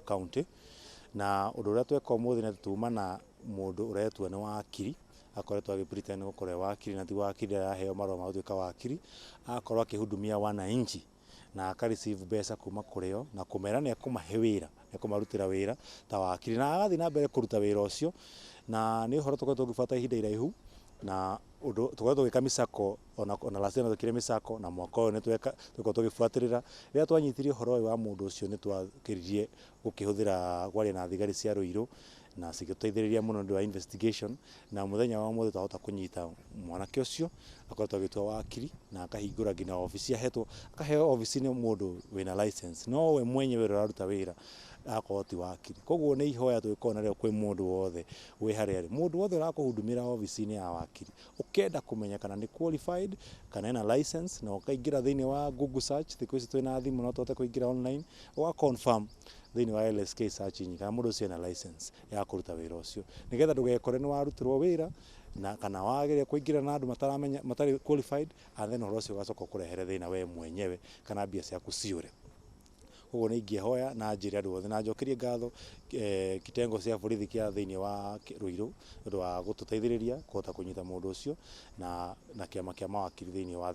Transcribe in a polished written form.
County. Na ũndũ ũrĩa tweka ũmũthĩ nĩ atĩ tuma na mũndũ ũretua nĩ wakiri, akoretwo agĩ pretend gũkorwo e wakiri na ti wakiri, araheo marũa ma gũtuĩka wakiri, agakorwo akĩhudumia wananchi na aka receive mbeca kuma kũrĩ o na kũmera nĩ ekũmahe wĩra, nĩ ekũmarutĩra wĩra ta wakiri, na agathiĩ na mbere kũruta wĩra ũcio. Na nĩ ũhoro tũkoretwo tũgĩbuata ihinda iraihu, na ũndũ tũkoretwo tũgĩka mĩcako ona last year nĩ twekire mĩcako, na mwaka ũyũ nĩ tweka tũkorwo tũgĩbuatĩrĩra. Rĩrĩa twanyitire ũhoro ũyũ wa mũndũ ũcio, nĩ twakĩririe gũkĩhũthĩra kwaria na thigari cia Ruiru na cigĩtũteithĩrĩria mũno nĩ ũndũ wa investigation, na mũthenya wa ũmũthĩ twahota kũnyita mwanake ũcio akoretwo agĩtua wakiri na akahingũra nginya obici, ahetwo akaheo obici nĩ mũndũ wĩna license, no we mwenyewe ũrĩa ũraruta wĩra agakorwo ti wakiri. Koguo nĩ ihoya tũgĩkorwo narĩo kwĩ mũndũ wothe wĩ harĩa arĩ, mũndũ wothe ũrakũhudumĩra obici-inĩ ya wakiri, ũkenda kũmenya kana nĩ qualified, kana ena license, na ũkaingĩra thĩinĩ wa Google search, thikũ ici twĩna thimũ no tũhote kũingĩra online, ũga confirm thĩinĩ wa LSK search engine kana mũndũ ũcio ena license ya kũruta wĩra ũcio, nĩgetha ndũgekore nĩ warutĩrwo wĩra na kana wageria kũingĩra na andũ mataramenya, matarĩ qualified, and then ũhoro ũcio ũgacoka ũkũrehere thĩna we mwenyewe kana mbia ciaku ciũre. Koguo nĩ ingĩhoya na njĩre andũ othe na njokerie ngatho kitengo cia borithi kĩa thĩinĩ wa Ruiru nĩ ũndũ wa gũtũteithĩrĩria kũhota kũnyita mũndũ ũcio na kĩama kĩa mawakiri thĩinĩ wa